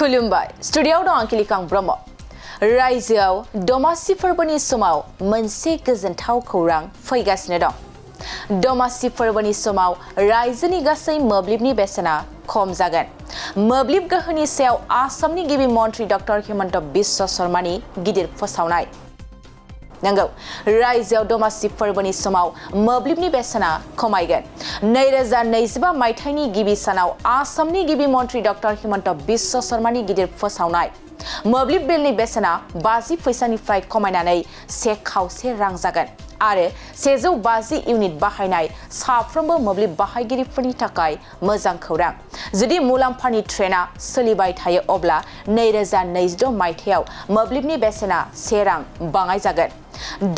खुलुमबाय स्टुडियोआव दं आंखिलिकां ब्रह्म रायजोआव दमासि फोरबोनि समाव मोनसे गोजोनथाव खौरां फैगासिनो दं। दमासि फोरबोनि समाव रायजोनि गासै मोब्लिबनि बेसेना खम जागोन। मोब्लिब गोहोनि सायाव आसामनि गिबि मन्थ्रि डक्टर हिमन्त बिश्व शर्मानि गिदिर फोसावनाय। नंगौ, रायजोआव दमासि फोरबोनि समाव मोब्लिबनि बेसेना खमायगोन। 2025 मायथाइनि गिबि सानाव आसामनि गिबि मन्थ्रि डक्टर हिमन्त बिश्व शर्मानि गिदिर फोसावनाय। मोब्लिब बिलनि बेसेना 50 फैसानिफ्राय खमायनानै 1/2 रां जागोन आरो 150 इउनिट बाहायनाय साफ्रोमबो मोब्लिब बाहायगिरिफोरनि थाखाय मोजां खौरां। जुदि मुलाम्फानि ट्रेन्डआ सोलिबाय थायो अब्ला 2026 मायथाइयाव मोब्लिबनि बेसेना 1 रां बाङाय जागोन।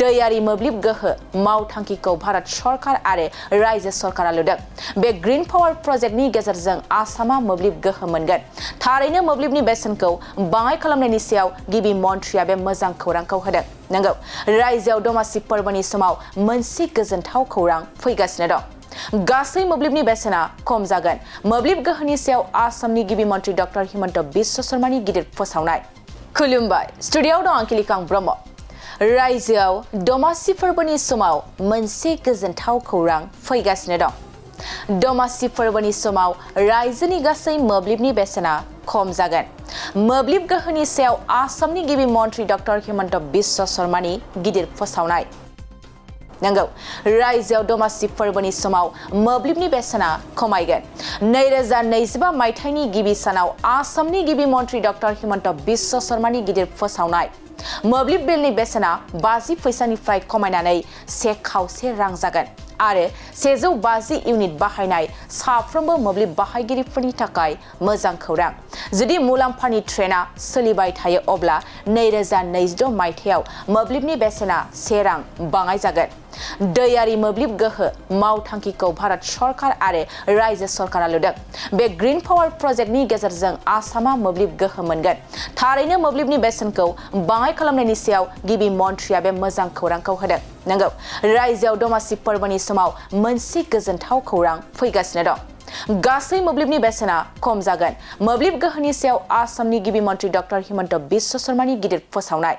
दैयारि मोब्लिब गोहो मावथांखिखौ भारत सरकार आरो रायजो सरकारा लुदों। बे ग्रीन पावार प्रजेक्टनि गेजेरजों आसामा मोब्लिब गोहो मोनगोन। थारैनो मोब्लिबनि बेसेनखौ बाङाय खालामनायनि सायाव गिबि मन्थ्रिया बे मोजां खौरांखौ होदों। नंगौ, रायजोआव दमासि फोरबोनि समाव मोनसे गोजोनथाव खौरां फैगासिनो दं। गासै मोब्लिबनि बेसेना खम जागोन। मोब्लिब गोहोनि सायाव आसामनि गिबि मन्थ्रि डक्टर हिमन्त बिश्व शर्मानि गिदिर फोसावनाय। खुलुमबाय स्टुडियोआव दं आंखिलिकां ब्रह्म रायजोआव दमासि फोरबोनि समाव मोनसे गोजोनथाव खौरां फैगासिनो दं। दमासि फोरबोनि समाव रायजोनि गासै मोब्लिबनि बेसेना खम जागोन। मोब्लिब गोहोनि सायाव आसामनि गिबि मन्थ्रि डक्टर हिमन्त बिश्व शर्मानि गिदिर फोसावनाय। नंगौ, रायजोआव दमासि फोरबोनि समाव मोब्लिबनि बेसेना खमायगोन। 2025 मायथाइनि गिबि सानाव आसामनि गिबि मन्थ्रि डक्टर हिमन्त बिश्व शर्मानि गिदिर फोसावनाय। मोब्लिब बिलनि बेसेना 50 फैसानिफ्राय खमायनानै 1/2 रां जागोन आरो 150 इउनिट बाहायनाय साफ्रोमबो मोब्लिब बाहायगिरिफोरनि थाखाय मोजां खौरां। जुदि मुलाम्फानि ट्रेन्डआ सोलिबाय थायो अब्ला 2026 मायथाइयाव मोब्लिबनि बेसेना 1 रां बाङाय जागोन। दैयारि मोब्लिब गोहो मावथांखिखौ भारत सरकार आरो रायजो सरकारा लुदों। बे ग्रीन पावार प्रजेक्टनि गेजेरजों आसामा मोब्लिब गोहो मोनगोन। थारैनो मोब्लिबनि बेसेनखौ बाङाय खालामनायनि सायाव गिबि मन्थ्रिया बे मोजां खौरांखौ होदों। नंगौ, रायजोआव दमासि फोरबोनि समाव मोनसे गोजोनथाव खौरां फैगासिनो दं। गासै मोब्लिबनि बेसेना खम जागोन। मोब्लिब गोहोनि सायाव आसामनि गिबि मन्थ्रि डक्टर हिमन्त बिश्व शर्मानि गिदिर फोसावनाय।